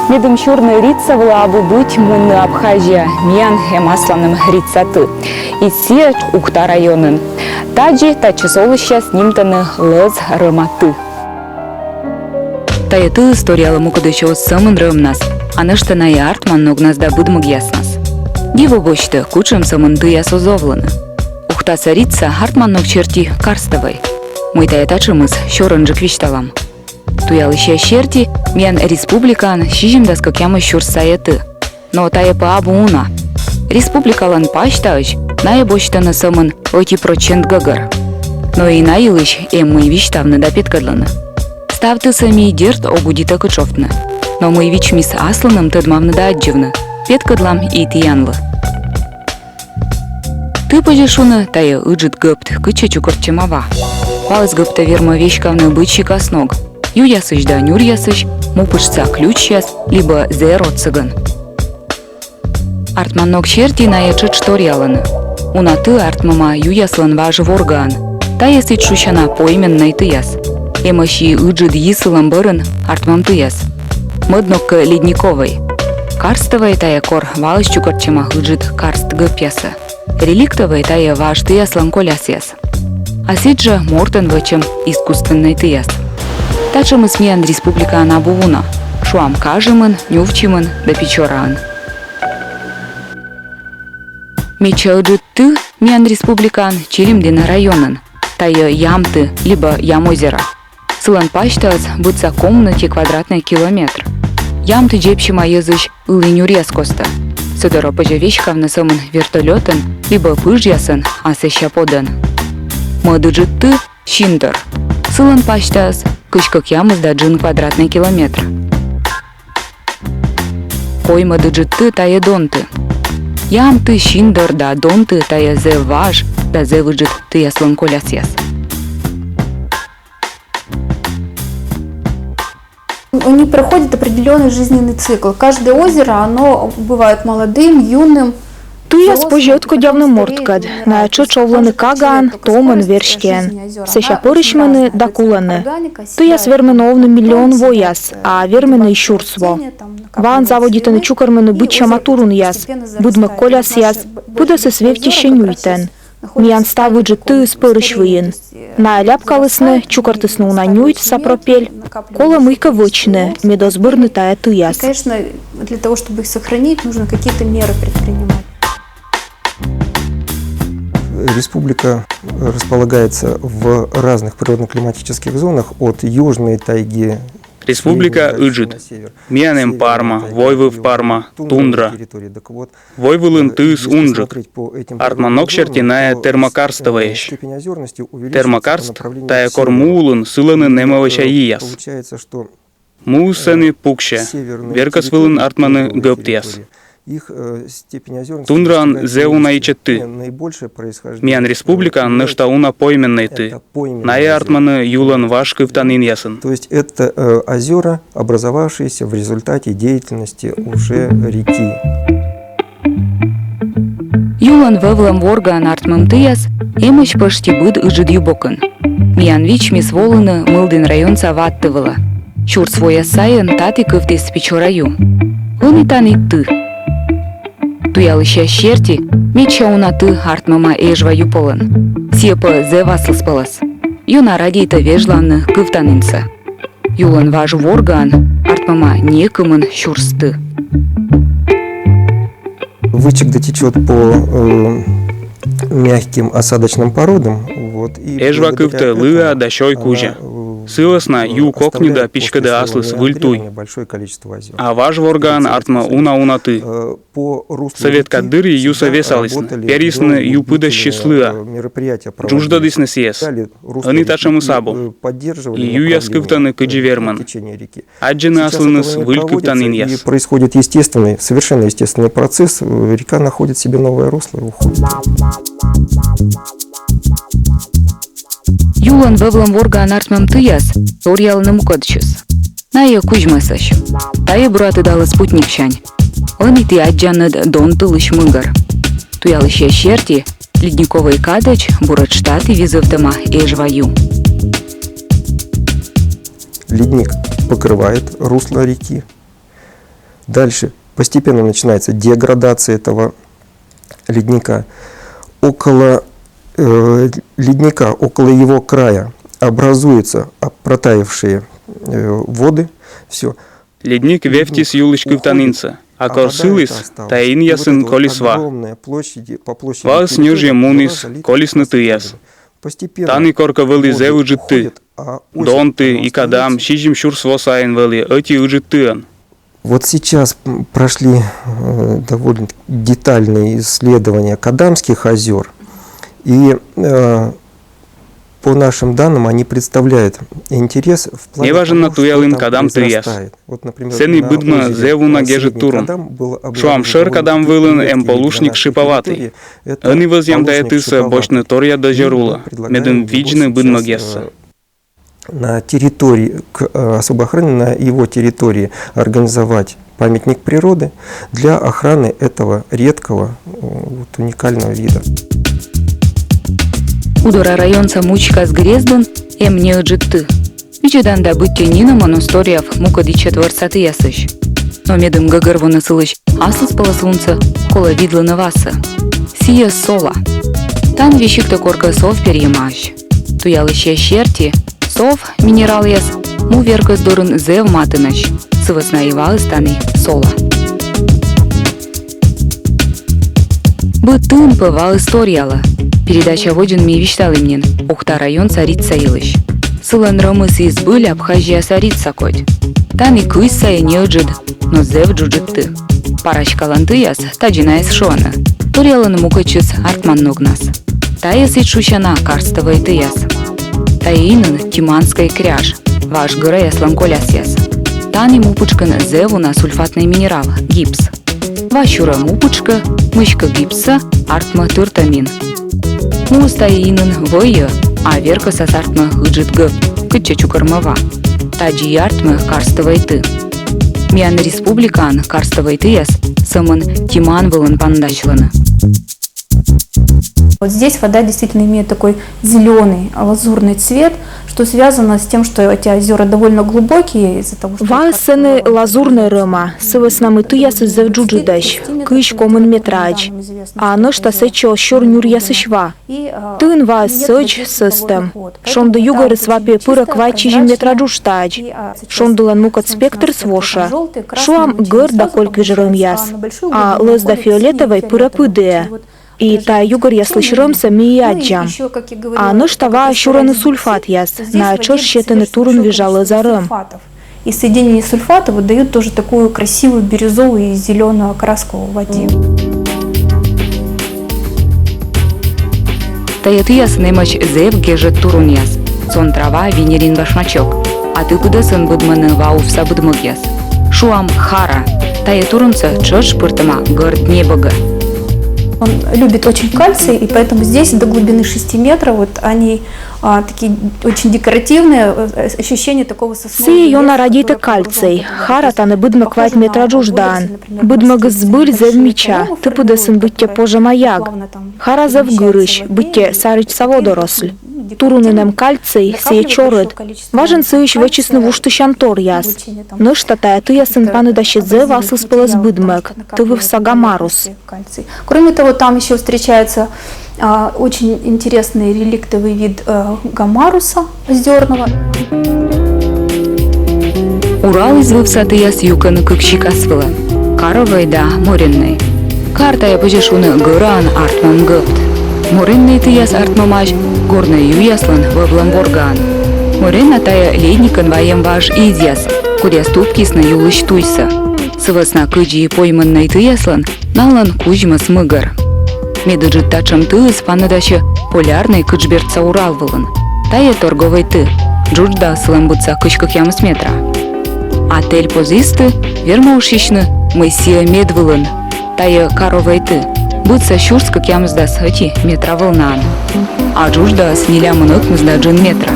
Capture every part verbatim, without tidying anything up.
Медым сюрны Рица вылӧ, абу быть мунны Абхазияӧ. Миян эм асланым Рица ты. И сійӧ Ухта районын. Тадзи татчӧс олысьяс нимтӧны Лӧз рӧма ты. Тайӧ тыыс торъялӧ мукӧдысь оз сӧмын рӧмнас, а нӧшта найӧ артман ногнас да быдмӧгъяснас. Диво босьтӧ, кутшӧм сӧмын тыяс оз овлыны. Ухтаса Рица артман ног серти карстӧвӧй. Мый тайӧ татшӧмыс, сёрӧнджык висьталам. Туялысьяс серти, миян республикаын сизимдас кӧкъямыс сюрс сайӧ ты. Но тайӧ пӧ абу уна. Республикалӧн пасьтаысь найӧ босьтӧны сӧмын ӧти прӧчент гӧгӧр. Но и на йылысь эм мый висьтавны да петкӧдлыны. Став тысӧ ми, дерт, ог удитӧ кытшовтны. Но мый вичмис аслыным тӧдмавны да аддзывны, петкӧдлам и тіянлы. Ты, позьӧ шуны, тайӧ ыджыд гӧпт, кытчӧ чукӧртчӧма ва. Ваыс гӧптӧ вермӧ веськавны быть сикас ног. Юясысь да нюръясысь, мупытшса ключьяс либӧ зэр отсӧгӧн. Артман ног серти найӧ тшӧтш торъялӧны. Уна ты артмӧма юяслӧн важ воргаӧн. Тайӧ сідз шусяна пойменнӧй тыяс. Эмӧсь и ыджыд йи сылӧм бӧрын артмӧм тыяс. Мӧд ног кӧ ледниковӧй. Карстӧвӧй тайӧ, кор ваыс чукӧртчӧма ыджыд карст гӧпъясӧ. Реликтӧвӧй тайӧ важ тыяслӧн колясъяс. А сідзжӧ мортӧн вӧчӧм искусственнӧй тыяс. Татшӧмыс миян республикаын абу уна. Шуам, Кажимын, Нювчимын да Печораын. Медся ыджыд ты миян республикаын Чилимдін районын. Тайӧ Ямты либӧ Ямозеро. Сылӧн пасьтаыс быдса комын ӧти квадратнӧй километр. Ямты дзебсьӧма йӧзысь ылі нюръяс костӧ. Сы дорӧ позьӧ веськавны сӧмын вертолётӧн либӧ пыжъясӧн, а сэсся подӧн. Мӧд ыджыд ты — Синдор. Сылӧн пасьтаыс кызь кӧкъямыс да джын квадратнӧй километр. Коймӧд ыджыд ты — тайӧ Донты. Ямты, Синдор да Донты — тайӧ зэв важ да зэв ыджыд тыяслӧн колясъяс. У них проходит определённый жизненный цикл. Каждое озеро, оно бывает молодым, юным. Тыяс позьӧ ӧткодявны морткӧд. Найӧ тшӧтш овлӧны кагаӧн, томӧн, верстьӧӧн. Сэсся пӧрысьмӧны да кулӧны. Тыяс вермӧны овны миллион вояс, а вермӧны и сюрс во. Ваӧн заводитӧны чукӧрмыны быдсяма турунъяс, быдмӧг колясъяс, пыдӧсыс вевттьӧ нюйтӧн. Миян став ыджыд тыыс пӧрысь выйын. Найӧ ляпкалісны, чукӧртісны уна нюйт, сапропель. Колӧ мыйкӧ вӧчны, мед оз бырны тайӧ тыяс. Конечно, для того, чтобы их сохранить, нужно какие-то меры предпринимать. Республика располагается в разных природно-климатических зонах, от южной тайги. Республика ыджыд. Миян эм парма, войвыв парма, тундра. Войвылын тыыс унджык. Артман ног серти найӧ термокарстӧвӧйӧсь. Термокарст — тайӧ кор му улын сылӧны нэмӧвӧся йиас. Муыс сэні пуксьӧ, веркӧс вылын артмӧны гӧптъяс. Тундраын зэв уна ичӧт ты. Миян республикаын нӧшта уна пойменнӧй ты. Найӧ артмӧны юлӧн важ кывтанінъясын. То есть это озера, образовавшиеся в результате деятельности уже реки. Юлӧн вӧвлӧм воргаӧн артмӧм тыяс эмӧсь пӧшти быд ыджыд ю бокын. Миян вичмис волыны Мылдін районса Ватты вылӧ. Сюрс вояс сайын таті кывтіс Печора ю. Ӧні тані ты. Туялысьяс серти, медся уна ты артмӧма Эжва ю полын. Сійӧ пӧ зэв аслыспӧлӧс. Ёна радейтӧ вежлавны кывтанінсӧ. Юлӧн важ воргаӧн артмӧма некымын сюрс ты. Вычегда течёт по э, мягким осадочным породам. Вот, и Эжва кывтӧ лыа да сёй кузя. Сы вӧсна ю кокньыда писькӧдӧ аслыс выль туй. А важ воргаӧн артмӧ уна-уна ты. Совет кад дырйи юсӧ весалісны, перйисны ю пыдӧссьыс лыа. Джудждӧдісны сійӧс. Ӧні татшӧмыс абу. И юяс кывтӧны кыдзи вермӧны. Аддзӧны аслыныс выль кывтанінъяс. Происходит естественный, совершенно естественный процесс. Река находит себе новое русло и уходит. Вӧвлӧм воргаын артмӧм тыяс торъялӧны мукӧдысь. Найӧ кузьмӧсӧсь. Тайӧ бура тыдалӧ «Спутниксянь». Ӧні ті аддзанныд Дон тылысь мыгӧр. Туялысьяс серти, ледниковӧй кадӧдз буретш таті визувтӧма Эжва ю. Ледник покрывает русло реки. Дальше постепенно начинается деградация этого ледника. Около э, ледника, около его края образуются об-, протаявшие э, воды. Все. Ледник вевтіс юлысь кывтан инсӧ, а кор сыліс, тайӧ инъясын колис ва. Ваыс ньӧжйӧ муніс, колисны тыяс. Тані коркӧ вӧлі зэв ыджыд ты. Донті и Кадам сизим сюрс во сайын вӧлі ӧти ыджыд тыӧн. Вот сейчас м, прошли э, довольно детальные исследования Кадамских озер. И э, по нашим данным, они представляют интерес в плане того, что там произрастает. Вот, например, на озере, э, Средний Кадам был обладателем довольно сильной территории для нашей территории. Сені быдмӧ зэв уна гежыд турун. Шуам, шӧр Кадам вылын эм полушник Шиповатый. Ӧні вӧзъям тайӧ тысӧ босьтны торъя дӧзьӧр улӧ, медым видзны быдмӧгъяссӧ. На территории, к, э, особой охраны, на его территории организовать памятник природы для охраны этого редкого, э, вот, уникального вида. Удора районса Мучкас грездын эм неыджыд ты. Видзӧдан да быттьӧ нинӧмӧн оз торъяв мукӧд ичӧт вӧрса тыясысь. Но медым гӧгӧрвоны сылысь аслыспӧлӧслунсӧ, колӧ видлыны васӧ. Сійӧ сола. Тані весигтӧ коркӧ сов перйӧмаӧсь. Туялысьяс серти, сов минералъяс му веркӧс дорын зэв матынӧсь, сы вӧсна и ваыс тані сола. Быд тыын пӧ ваыс торъялӧ. Передача водзын ми висьталім нин Ухта районса Рица йылысь. Сылӧн рӧмыс и збыль Абхазияса Рица кодь. Тані кызь сайӧ неыджыд, но зэв джуджыд ты. Параськалан тыяс тадзи найӧс шуӧны. Торъялӧны мукӧдсьыс артман ногнас. Тайӧ сідз шусяна карстовӧй тыяс. Тайӧ инын Тиманскӧй кряж, важ гӧраяслӧн колясъяс. Тані му пытшкын зэв уна сульфатнӧй минерал, гипс. Ва сюрӧ му пытшкӧ, мыськӧ гипссӧ, артмӧ тыртӧм ин. Муыс тайӧ инын вӧйӧ, а веркӧсас артмӧ ыджыд гӧп, кытчӧ чукӧрмӧ ва. Тадзи артмӧ карстовӧй ты. Миян республикаын карстовӧй тыяс сӧмын Тиман вылын паныдасьлӧны. Вот здесь вода действительно имеет такой зеленый, лазурный цвет, что связано с тем, что эти озера довольно глубокие из-за того, что... Ваыс сэні лазурнӧй рӧма, сы вӧсна мый тыясыс зэв джуджыдӧсь, кызь-комын метраӧдз. А нӧшта сэтчӧ оз сюр нюръясысь ва. Тыын ваыс сӧдз, сӧстӧм. Шонді югӧрыс ва пӧ пырӧ квайт-сизим метра джуджтаӧдз. Шонділӧн мукӧд спектрыс вошӧ. Шуам, гӧрд да кольквиж рӧмъяс. А лӧз да фиолетовӧй пырӧ пыдіӧ. И тайӧ югӧръяслысь рӧмсӧ ми и аддзам. А нӧшта ваӧ сюрӧны сульфатъяс, найӧ тшӧтш сетӧны турунвижа лӧза рӧм. И соединение сульфатов вот дают тоже такую красивую бирюзовую и зеленую окраску в воде. Тайӧ тыясын эмӧсь зэв гежӧд турунъяс. Сон трава, венерин башмачок. А ты пыдӧсын быдмӧны ва увса быдмӧгъяс. Шуам, хара. Тайӧ турунсӧ тшӧтш пыртӧма гӧрд небӧгӧ. Он любит очень кальций, и поэтому здесь до глубины шести метров вот они а, такие очень декоративные, э, ощущение такого соснового леса. Сійӧ ёна радейтӧ кальций. Хара тані быдмӧ квайт метра джудждаӧн. Быдмӧгыс збыль зэв мича, ты пыдӧсын быттьӧ пожӧма яг. Хара зэв гырысь, быттьӧ саричса водоросль. Турунын эм кальций, сійӧ чорыд. Важӧн сыысь вӧчисны вуштысян торъяс. Нӧшта тайӧ тыясын паныдасьӧ зэв аслыспӧлӧс быдмӧг, тывывса гамарус. Кальций. Кроме того, там еще встречается а, очень интересный реликтовый вид э, гамаруса озерного. Урал из вывса тыяс юкӧны кык сикас вылӧ: Каровӧй да Мореннӧй. Кар — тайӧ позьӧ шуны гӧраӧн артмӧм гӧпт. Мореннӧй тыяс артмӧмаӧсь горнӧй юяслӧн вӧвлӧм воргаӧн. Моренна — тайӧ ледникӧн вайӧм важ изъяс, кодъяс тупкисны юлысь туйсӧ. Сы вӧсна кыдзи и Поймӧннӧй тыяслӧн, налӧн кузьмӧс мыгӧр. Медыджыд татшӧм тыыс паныдасьӧ Полярнӧй кытшбертса Урал вылын. Тайӧ торговӧй ты, джуджда сылӧн быдса кызь кӧкъямыс метра. А тэльпоз исты вермӧ ошйысьны, мый сійӧ медвылын. Тайӧ Каровӧй ты, быдса сюрс кӧкъямысдас ӧти метра вӧлнаӧн. А джуджӧдас нелямын ӧкмыс да джын метра.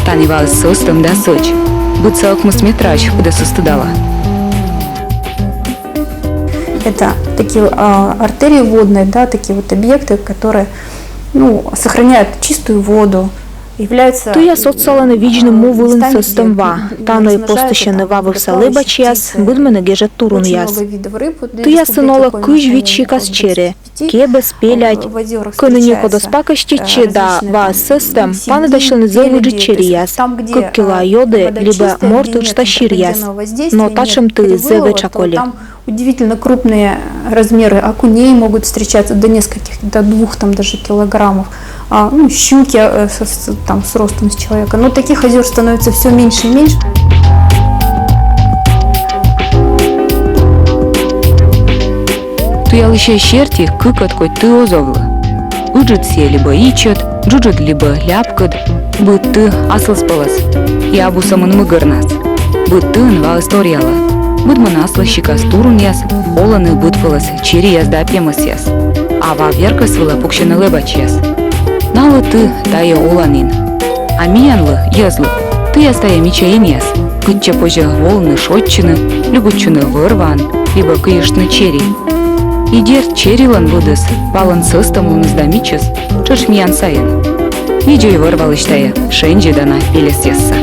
Тані ваыс сӧстӧм да сӧч. Быдса ӧкмыс метраысь, кыдз сійӧ тыдалӧ. Это такие, а, артерии водные, да, такие вот объекты, которые, ну, сохраняют чистую воду, являются... Тыяс отсалӧны видзны му вылын сӧстӧм ва. Тані постысьӧны ва вывса лэбачьяс, быдмӧны гежӧд турунъяс. Тыясын олӧ кызь вит сикас чере. Кебӧс, пелядь, кӧні некод оз пакӧститчы да ваыс сӧстӧм, паныдасьлӧны зэв ыджыд черияс, кык килоа йӧдӧ либӧ морт ыджда сиръяс. Но татшӧм ты зэв этша колі. Удивительно крупные размеры окуней могут встречаться до нескольких, до двух там даже килограммов. А, ну, щуки, э, с, с, там, с ростом с человека. Но таких озер становится все меньше и меньше. Туялысьяс серти, кыкӧд кодь ты оз овлы. Ыджыд сійӧ либӧ ичӧт, джуджыд либӧ ляпкыд, быд ты аслыспӧлӧс. И абу сӧмын мыгӧрнас. Быд тыын ваыс торъялӧ. Быдмӧны аслыссикас турунъяс, олӧны быдпӧлӧс черияс да пемӧсъяс. А ва веркӧс вылӧ пуксьӧны лэбачьяс. Налы ты — тайӧ оланін. А миянлы, йӧзлы, тыяс тайӧ мича инъяс, кытчӧ позьӧ волыны шойччыны, лягӧдчыны вӧр-ваӧн либӧ кыйыштны чери. И дерт, черилӧн быдыс, валӧн сӧстӧмлуныс да мичыс тшӧтш миян сайын. Видзӧй вӧр-валысь тайӧ шензьӧдана пельӧсъяссӧ.